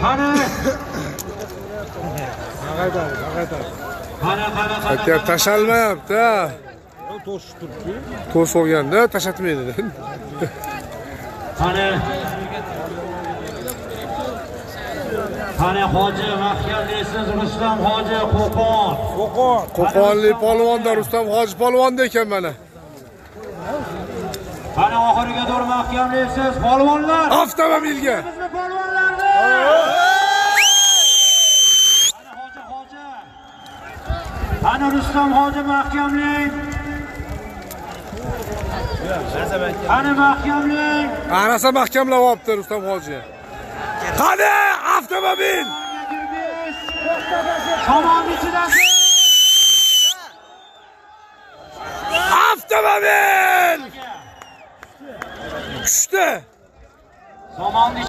Qani. Qani, qani, qani. Aka tashalmayapti-a. To'sib turibdi. To's olganda tashatmaydi. Qani. Qani hoji mahkamlaysiz Rustam hoji Qo'qon. Qo'qon. Qo'qonlik polvonda Rustam hoji polvonda ekan mana. Qani oxiriga to'g'ri mahkamlaysiz polvonlar. Avtomobilga. Bizni polvonlarni. Qani hoji hoji. Qani Rustam hoji mahkamlang. Qani mahkamlang. Arasa mahkamlab olibdi Rustam hoji. Qani avtomobil. Somon ichidasiz. Avtomobil. Tushdi. Somonni